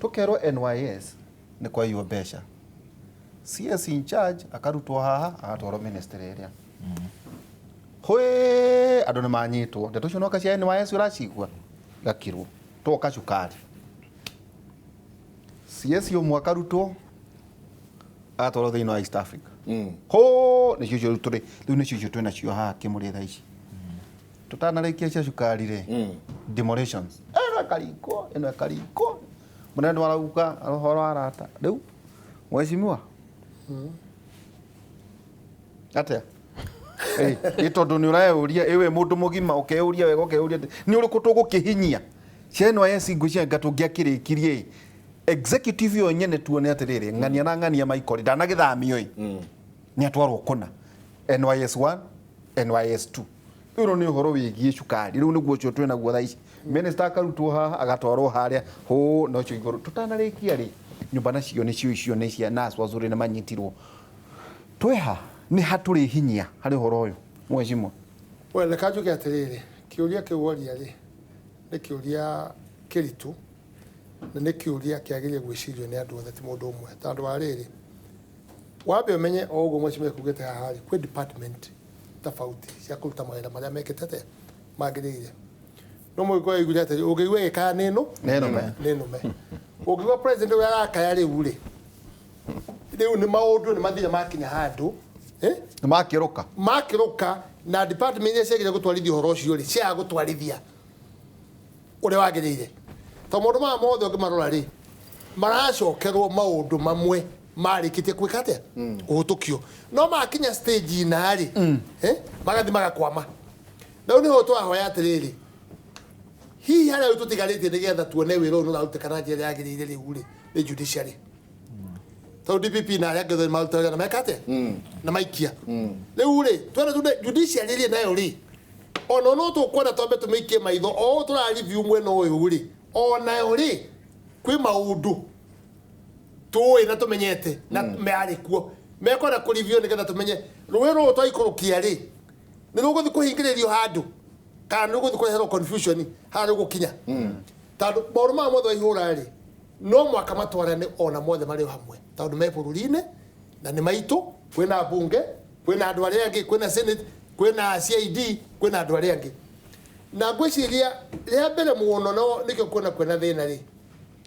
Tũkerwo NYS nĩ kwaiywo mbeca. CS in charge akarutwo haha agatwarwo ministry ĩrĩa. Hwĩ andũ nĩ manyitwo. Ndeto icio noka cia NYS ũracigua gakirwo. Twoka cukari. CS ũmwe akarutwo agatwarwo thĩinĩ wa East Africa. Ho nĩcio icio tũrĩ rĩu nĩcio icio twĩnacio haha kĩmũrĩ thaa ici. Tũtanarĩkia cia cukari rĩ, demolitions. Ĩno ĩkaringwo, ĩno ĩkaringwo. Mũnene nĩ arauga ũhoro wa arata. Rĩu mheshimiwa. Atĩa? Ĩ tondũ nĩ ũreyũria ĩ we mũndũ mũgima ũkeyũria wega ũkeyũria atĩ nĩ ũrĩkũ tũgũkĩhinyia cia NYS ngwĩciria anga tũngĩakĩrĩkirie ĩ executive yo nyene tuone atĩrĩrĩ ng'ania na ng'ania Michael ndanagĩthamio ĩ nĩ atwarwo kũna NYS 1 NYS 2 rĩu nĩ ũhoro wĩgiĩ cukari rĩu nĩguo ũcio twĩ naguo thaa ici minister akarutwo haha agatwarwo harĩa hũ na ũcio igũrũ tũtanarĩkia rĩ nyũmba nacio nĩcio icio nĩ cia nas wazuri nĩ manyitirwo tweha nĩ hatũrĩ hinyia harĩ ũhoro ũyũ mheshimiwa. Well, reka njuge atĩrĩrĩ, kĩũria kĩu woria rĩ nĩ kĩũria kĩritũ na nĩ kĩũria kĩagĩrĩire gwĩcirio nĩ andũ othe ti mũndũ ũmwe, tondũ wa rĩrĩ wambe ũmenye o ũguo mheshimiwa ekugĩte haha rĩ, kwĩ department tofauti cia kũruta mawĩra marĩa mekĩte atĩa magĩrĩire. No mũgĩkũyũ aiguire atĩrĩ, ũngĩigua ĩgĩkaya nĩ nũ Nĩ nũme. Nĩ nũme. Ũngĩigua president ũrĩa arakaya rĩu rĩ, rĩu nĩ maũndũ nĩ mathire makinya handũ, eh? Nĩ makĩrũka. Makĩrũka na department iria ciagĩrĩire gũtwarithia ũhoro ũcio rĩ ciaga gũtwarithia ũrĩa wagĩrĩire, tondũ maũndũ maya mothe ũngĩmarora rĩ maracokerwo maũndũ mamwe marĩkĩtie gwĩka atĩa kũhĩtũkio, no makinya stage ina rĩ, magathi magakwama. Na rĩu nĩho tũrahoya atĩrĩrĩ, hihi harĩa rĩu tũtigarĩtie nĩgetha tuone wĩra ũyũ nĩ ũrarutĩka na njĩra ĩrĩa yagĩrĩire rĩu rĩ nĩ judiciary, tondũ DPP na arĩa angĩ othe maruta wĩra na meka atĩa na maikia. Rĩu rĩ twenda tuone judiciary rĩ nayo rĩ ona no tũkwenda twambe tũmĩikie maitho o ũũ tũra review mwena ũyũ rĩ, onayo rĩ kwĩ maũndũ tũĩ na tũmenyete na marĩ kuo mekwenda kũ review nĩgetha tũmenye rũĩ rũrũ twaikũrũkia rĩ nĩ rũgũthiĩ kũhingĩrĩrio handũ kana nĩ rũgũthiĩ kũreherwo confusion harĩa rũgũkinya, tondũ maũndũ maya mothe waihũra rĩ no mwaka matwarane ona mothe marĩ o hamwe, tondũ me bũrũri-inĩ na nĩ maitũ. Kwĩna bunge, kwĩna andũ arĩa angĩ, kwĩna senate, kwĩna CID, kwĩna andũ arĩa angĩ. Na ngwĩciria rĩa mbere mũno no nĩkĩo kuona kwĩna thĩna rĩ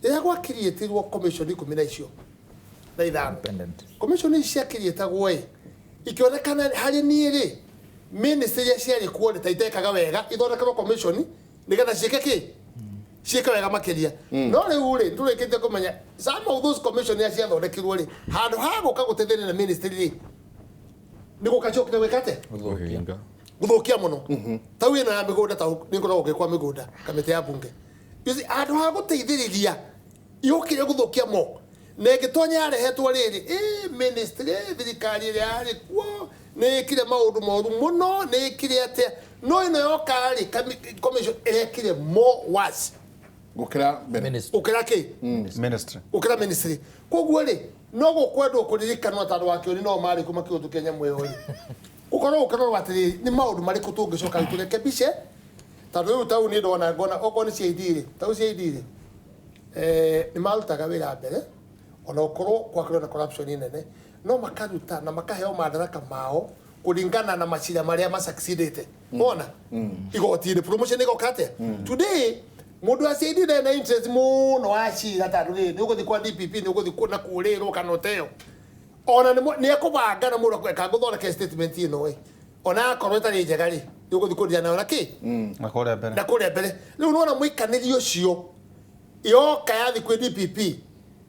rĩrĩa gwakiriĩtirwo commission ikũmi na icio na ithano. Independent. Commission ici ciakiriĩtagwo ĩ ikĩonekana harĩ niĩ rĩ ministry iria ciarĩ kuo rĩ ta itekaga wega ithondekerwo commission nĩgetha ciĩke kĩ ciĩke wega makĩria. No rĩu rĩ tũrĩkĩtie kũmenya some of those commission iria ciathondekirwo rĩ handũ ha gũka gũteithĩrĩria na ministry rĩ nĩ gũka ciokire gwĩka atĩa? Kũhinga. Gũthũkia mũno. Tau ĩno ya mĩgũnda, tau nĩ ngoragwo ngĩkwa mĩgũnda kamĩtĩ ya bunge. You see, handũ ha gũteithĩrĩria yũkire gũthũkia mo na ĩngĩtonya yarehetwo rĩrĩ ĩ ministry thirikari ĩrĩa yarĩ kuo nĩ ĩkire maũndũ moru mũno, nĩ ĩkire atĩa, no ĩno yoka rĩ commission ĩrekire more worse gũkĩra mbere. Ministry. Gũkĩra kĩ? Ministry. Gũkĩra ministry. Koguo rĩ no gũkwendwo kũririkanwo tondũ wa kĩoni no marĩ kuma kĩũtũkia nyamũ ĩyo rĩ gũkorwo gũkĩrorwo atĩrĩrĩ nĩ maũndũ marĩkũ tũngĩcoka rĩu tũrekebishe, tondũ rĩu tau niĩ ndona ngona okorwo nĩ CID rĩ, tau CID rĩ nĩ marutaga wĩra mbere ona gũkorwo gwakĩrwo na corruption nene, no makaruta na makaheo madaraka mao kũringana na macira marĩa masucceedĩte wona igoti-inĩ promotion ĩgoka atĩa. Today mũndũ wa CID ndarĩ na interest mũno wa cira, tondũ rĩrĩ nĩ ũgũthiĩ kwa DPP, nĩ ũgũthiĩ na kũrĩrwo kana ũteo ona nĩ ekũbanga na mũndũ eka ngũthondeke statement ĩno ĩ ona akorwo ĩtarĩ njega rĩ nĩ ũgũthiĩ kũrira nayo na kĩ na kũrĩa mbere na kũrĩa mbere. Rĩu nĩwona mũikanĩri ũcio yoka yathi kwĩ DPP,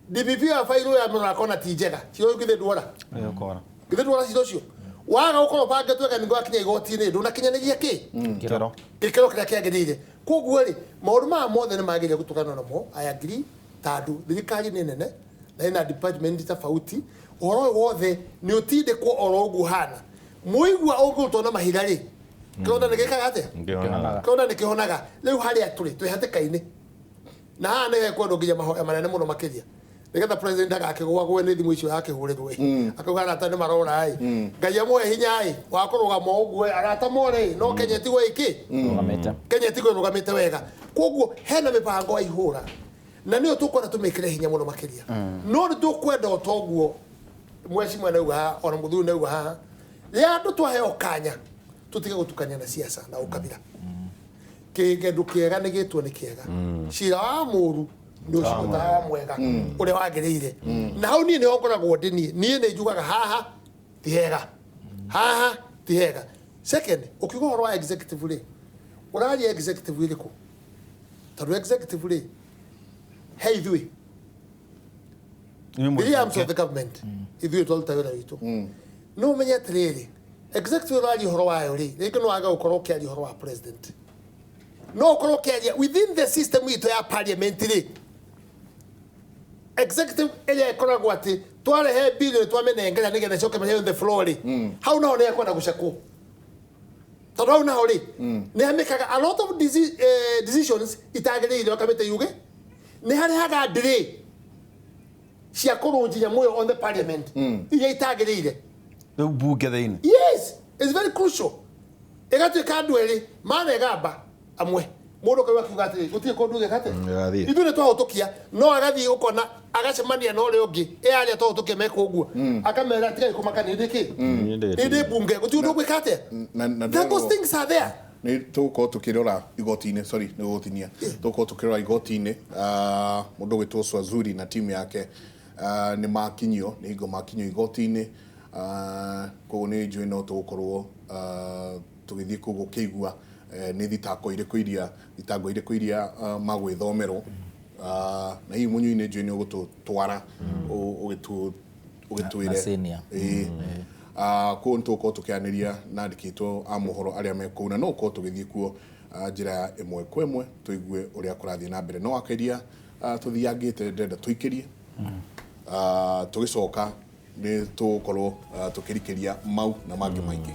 DPP ya bairũ ya mũrora akona ti njega cira ũyũ githĩ nduora Nĩ ũkora. Githĩ nduora cira ũcio waga gũkorwo bangĩtwo wega nĩguo wakinya igoti-inĩ ndũnakinyanĩria kĩ Kĩro. Gĩkĩro kĩrĩa kĩagĩrĩire. Koguo rĩ maũndũ maya mothe nĩ magĩrĩire gũtũgana namo. I agree, tondũ thirikari nĩ nene na ĩna department tofauti. Ũhoro ũyũ wothe nĩ ũtindĩkwo oro ũguo hana mũigua ũngĩrutwo na mahiga rĩ Kĩronda nĩ gĩkaga atĩa? Ngĩhonaga. Kĩronda nĩ kĩhonaga. Rĩu harĩa tũrĩ twĩ hatĩka-inĩ, na haha nĩ hekwendwo nginya mahoya manene mũno makĩria, nĩgetha president agakĩgwagwe nĩ thimũ icio yakĩhũrĩrwo ĩ, akauga arata nĩ marora ĩ, Ngai amũhe hinya ĩ wa kũrũgama ũguo ĩ, arata more ĩ, no Kenya ĩtigwo ĩkĩ? Rũgamĩte. Kenya ĩtigwo ĩrũgamĩte wega. Koguo hena mĩbango ya ihũra na nĩyo tũkwenda tũmĩkĩre hinya mũno makĩria, no nĩ tũkwenda o toguo mweci nauga haha, ona mũthuri nauga haha, rĩrĩa andũ twaheo kanya tũtige gũtukania na siasa na ũkabira. Kĩndũ kĩega nĩ gĩtwo nĩ kĩega, cira wa mũru nĩ ũcio wa mwega ũrĩa wagĩrĩire. Na hau niĩ nĩho ngoragwo ndĩ. Niĩ nĩ njugaga haha ti hega, haha ti hega. Second, ũkiuga ũhoro wa executive rĩ, ũraria executive ĩrĩkũ? Tondũ executive rĩ, he ithuĩ the arms of the government, ithuĩ twaruta wĩra witũ. No ũmenye atĩrĩrĩ, executive ũraria ũhoro wayo rĩ, rĩngĩ no wage gũkorwo ũkĩaria ũhoro wa president, no ũkorwo ũkĩaria within the system itũ ya parliament rĩ, executive ĩrĩa ĩkoragwo atĩ twarehe bill nĩ twamĩnengera nĩgetha ĩcoke mahe on the floor rĩ, hau naho nĩ ekwenda gũcekwo, tondũ hau naho rĩ nĩ hamĩkaga a lot of decisions itagĩrĩire. Kamĩtĩ yuge nĩ harehaga delay cia kũrũnji nyamũ ĩyo on the parliament iria itagĩrĩire. Rĩu bunge thĩinĩ. Yes, it's very crucial. Ĩgatuĩka andũ erĩ manegamba amwe, mũndũ kaigua akiuga atĩrĩ, gũtirĩ kũndũ gĩka atĩa. Gĩgathiĩ. Ithuĩ nĩ twahũtũkia, no agathiĩ ũkona agacemania na ũrĩa ũngĩ ĩ arĩa twahũtũkia meka ũguo, akamera tigai kũmaka, nĩ ndĩ kĩ, nĩ ndĩ bunge, gũtirĩ ũndũ ũgwĩka atĩa. Na Then those things are there. Nĩ tũgũkorwo tũkĩrora igoti-inĩ, sorry nĩ gũgũtinia, tũgũkorwo tũkĩrora igoti-inĩ, mũndũ ũgwĩtwo Swazuri na timu yake, nĩ makinyio, nĩ hingo makinyio igoti-inĩ. Koguo nĩ njũĩ no tũgũkorwo tũgĩthiĩ kũu gũkĩigua nĩ thitango irĩkũ iria, thitango irĩkũ iria magwĩthomerwo. Na hihi mũnyui-inĩ njũĩ nĩ ũgũtũtwara ũgĩtwĩre. Na senior. Ĩĩ. Koguo nĩ tũgũkorwo tũkĩaranĩria na andĩkĩtwo a mohoro arĩa me kũu, na no ũkorwo tũgĩthiĩ kuo njĩra ya ĩmwe kwa ĩmwe tũigue ũrĩa kũrathiĩ na mbere. No akĩria tũthiangĩte, ndĩrenda tũikĩrie, tũgĩcoka nĩ tũgũkorwo tũkĩrikĩria mau na mangĩ maingĩ.